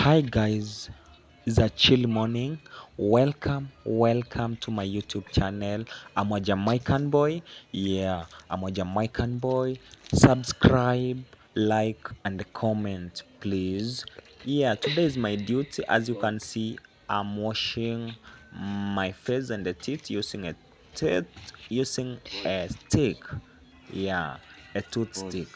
Hi guys, it's a chill morning. Welcome to my YouTube channel. I'm a Jamaican boy. Yeah, I'm a Jamaican boy. Subscribe, like and comment please. Yeah, today is my duty. As you can see, I'm washing my face and the teeth using a teeth using a stick. Yeah, a toothstick.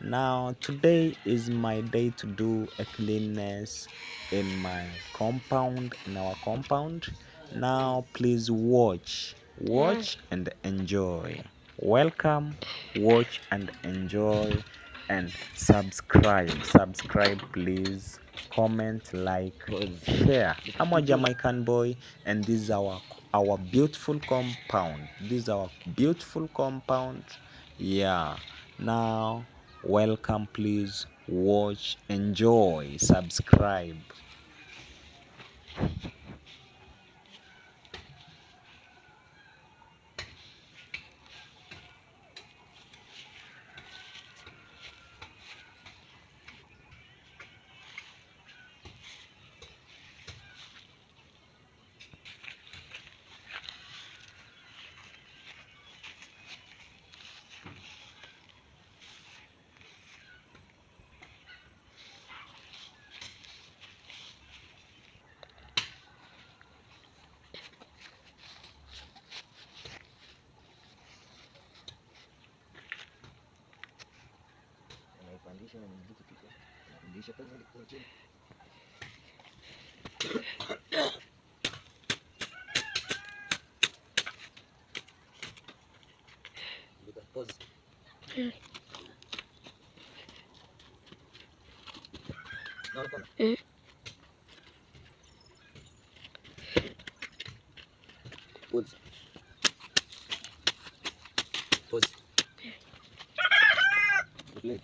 Now today is my day to do a cleanness in my compound, in our compound. Now please watch and enjoy. Welcome, watch and enjoy, and subscribe please, comment, like, share. I'm a Jamaican boy and this is our beautiful compound. This is our beautiful compound. Yeah, now welcome, please watch, enjoy, subscribe. Pause. Pause. Play.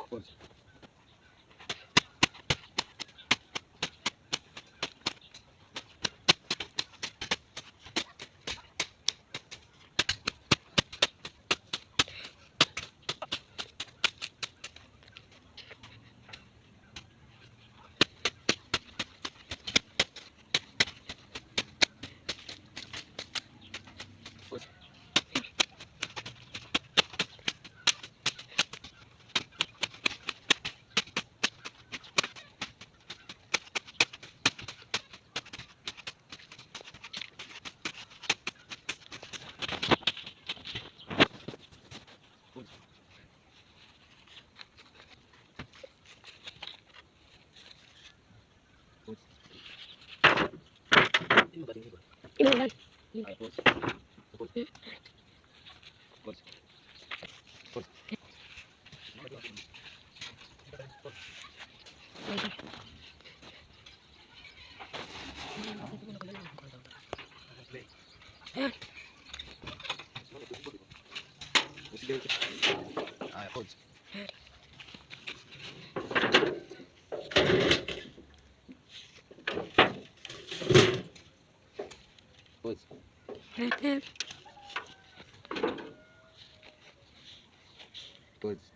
Pause. Pause. Pause. Pause. Pause. Pause. Pause. Pause. Pause. Pause. Pause. Pause. Pause.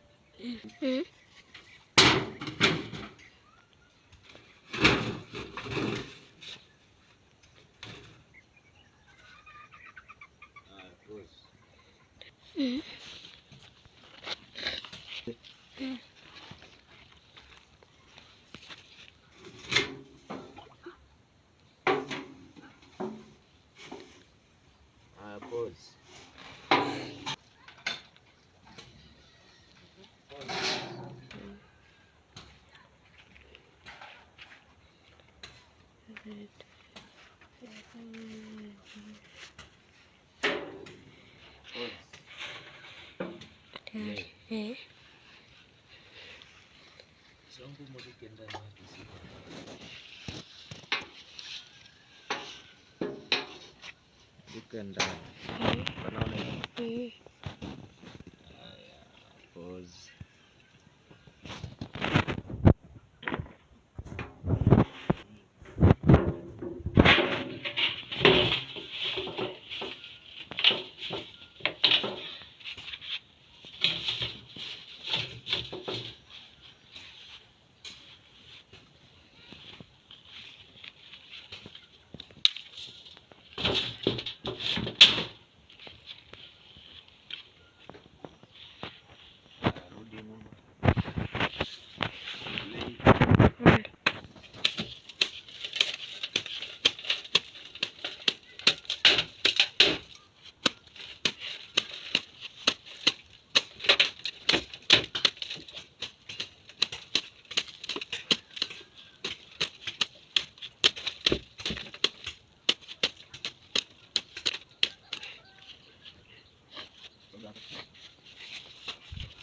Pause.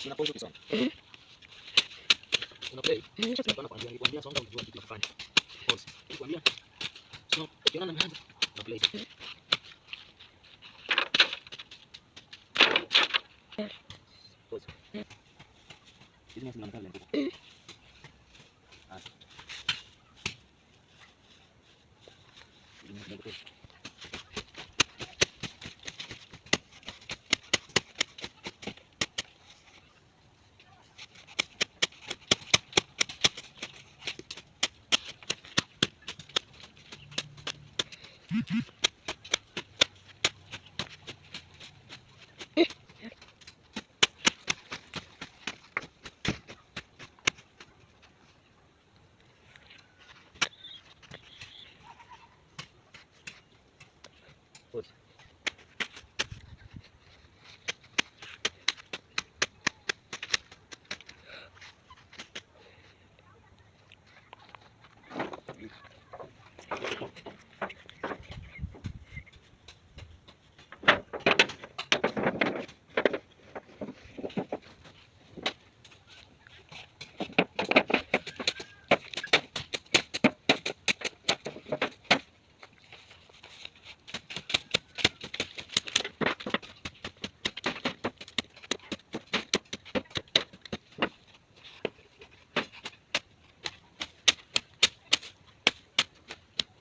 Una pause ukisonga. Una play. Hapana kuambia, nikwambia songa unajua kitu ya kufanya. Pause. Nikwambia. So, ukiona nimeanza, una play. Pause. Hizi nyasi zinaonekana leo. Haya. Hizi nyasi kidogo pause. Pause.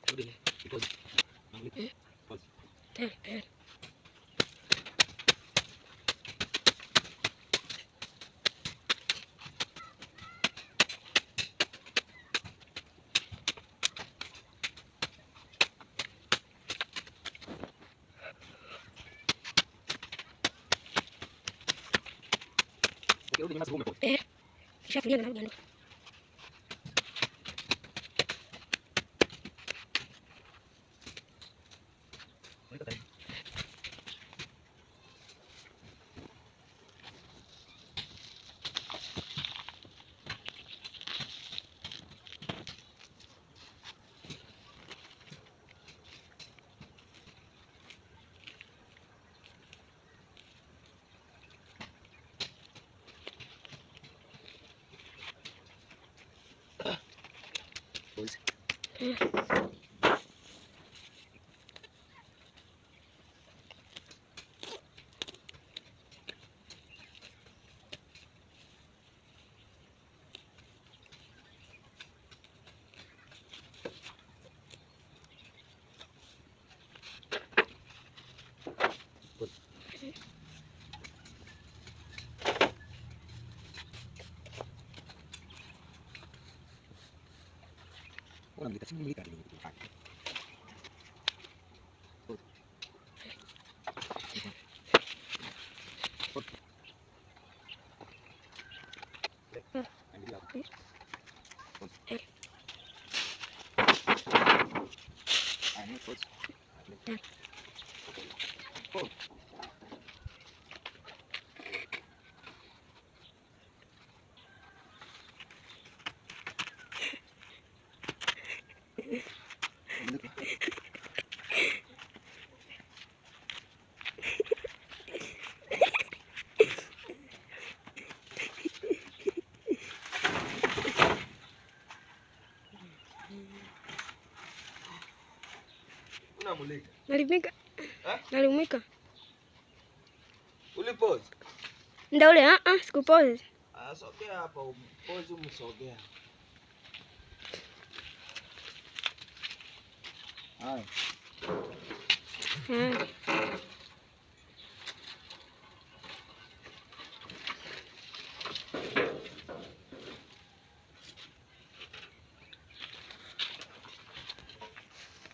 Rudi. Pause. Angalia. Pause. Tayari, tayari. Ukirudi nyuma sasa umepause. Nishatulia na narudi. Weka karibu. Pause. Pause. Unamulika, si mulika ndio kitu kufanya. Pause. Pause. Angalia hapo. Pause. Haya, ni pause. Play. Pause. Mulika. Unamulika. Nalimika. Eh? Nalimika. Ulipause? Ndio ule, ah ah, sikupause. Ah, sogea hapa, pause umsogea. Haya. Ah.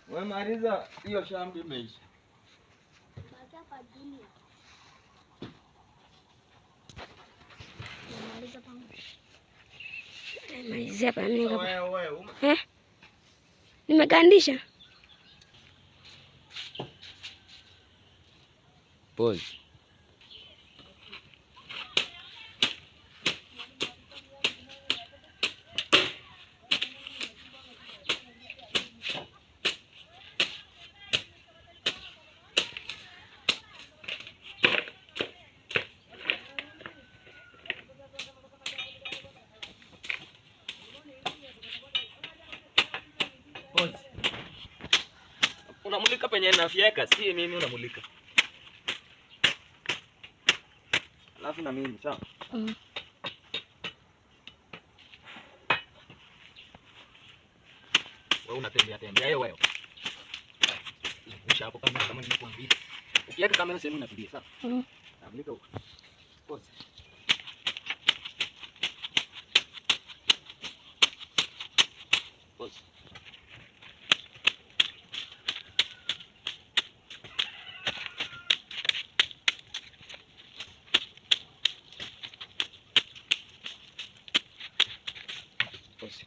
Wewe maliza hiyo shamba imeisha. Malizia hapa mimi hapa. Wewe wewe Eh? Nimegandisha. Pause. Unamulika penye nafyeka, si mimi unamulika. Alafu na mimi, sawa? Mm. Wewe unatembea tembea wewe. Zungusha hapo kama nimekuambia. Ukiweka kamera sehemu inatulia, sawa? Mm. Namulika huko. Pause. Pause. Pause.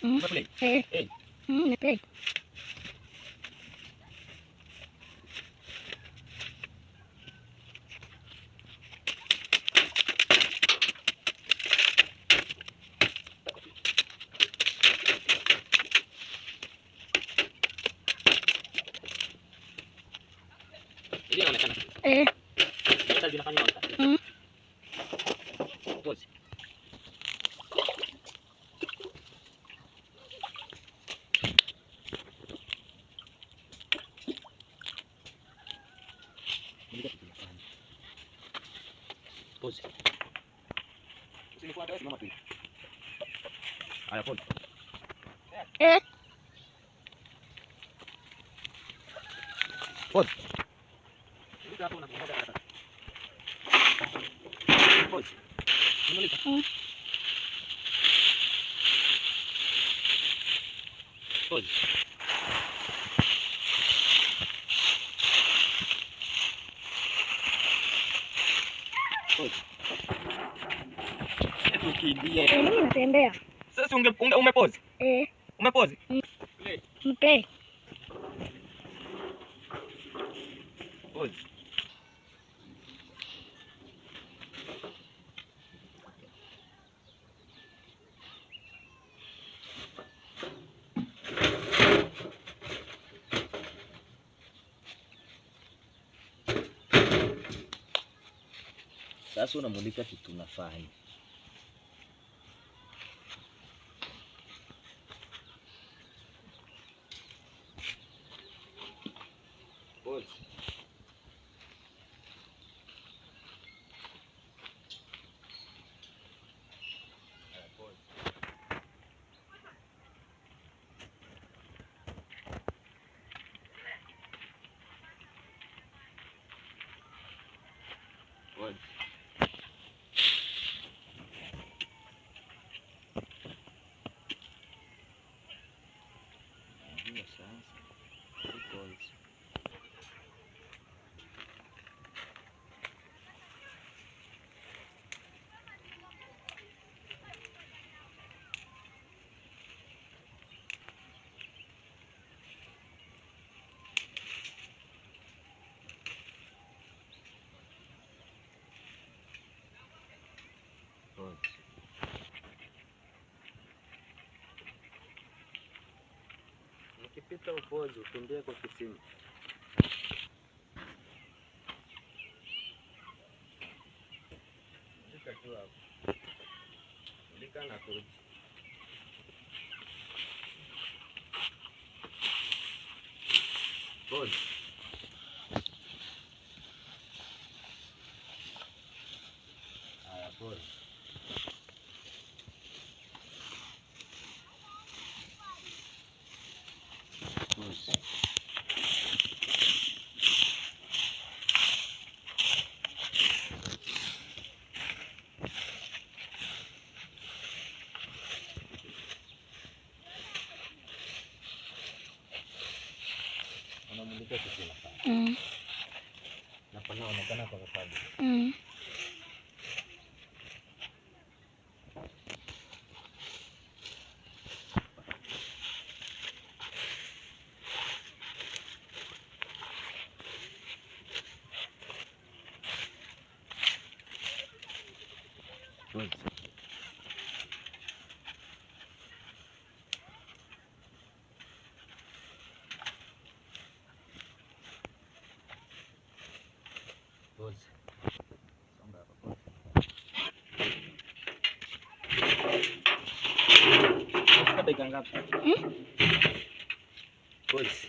Mm. Play. Eh. Hey. Mm, na play. Ili inaonekana. Eh. Sasa zinafanya inaonekana. Mm. Pause. Mulika kitu inafanya. Pause. Usinifuate wewe, simama tu. Haya, pause. Eh. Pause. Mulika hapo unakumbuka takataka. Pause. Mulika. Mm. Pause. Pause. Tukimbie. Eh, mimi natembea. Sasa umepause? Eh. Umepause? Mm. Play. Play. Pause. Sasa unamulika kitu unafanya. Pause. Haya, pause. Pause. Hiyo sasa. Pause. Pause. Nikipita upozi ukimbie kwa kisima. Mulika tu hapo. Mulika na tochi. Pause. Haya, pause. Pause. Unamulika kitu inafanya. Mm. Na panaonekana kwa kadi. Mm. Pause. Pause. Dakika ngapi? Pause.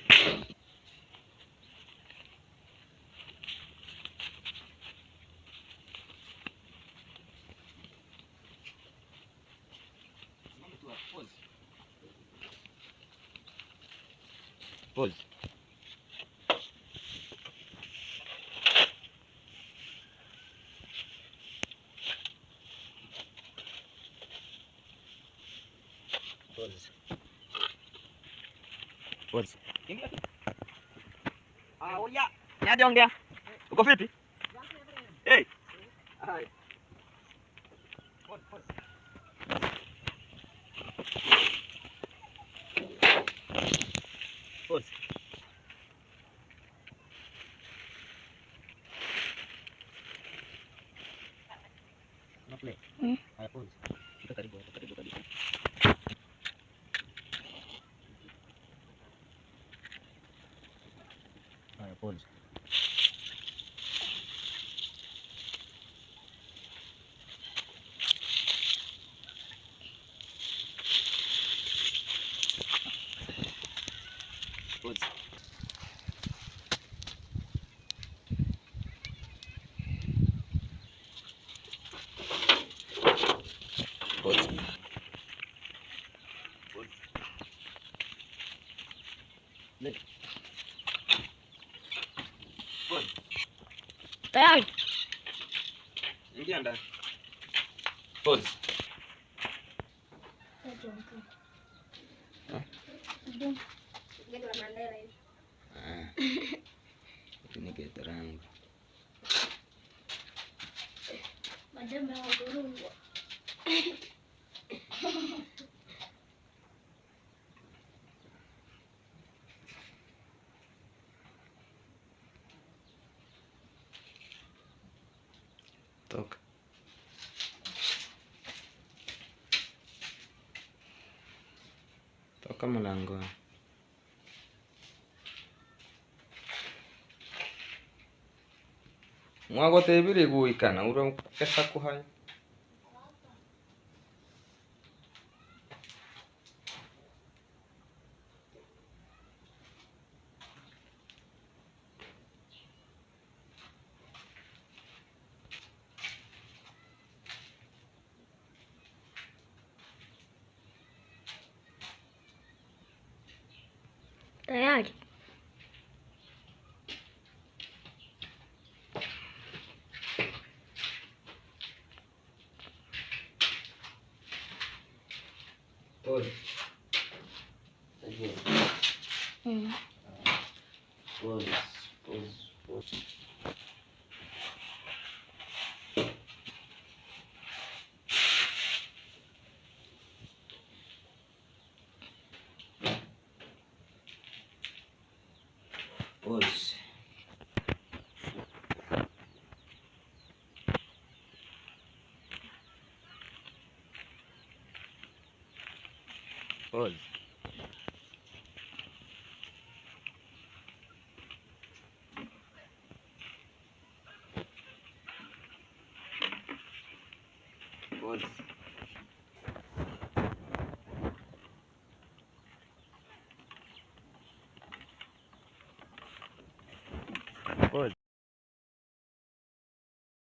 Pause. Pause. Pause. Ah, oya. Niaje ongea? Uko vipi? Hey. Hai. Pause, pause. Pause. Una play. Haya, pause. Fika karibu hapo, karibu kabisa. Haya, pause. Pause. Pause. Pause. Play. Pause. Tayari. Ingia ndani. Pause. Ni geti langu. Majembe ya kurungwa. Toka. Toka mlangoni. Mwagotebire guikana ura kesa kuhaya. Tayari. Pause. Again. Pause. Pause. Pause. Pause. Pause. Pause.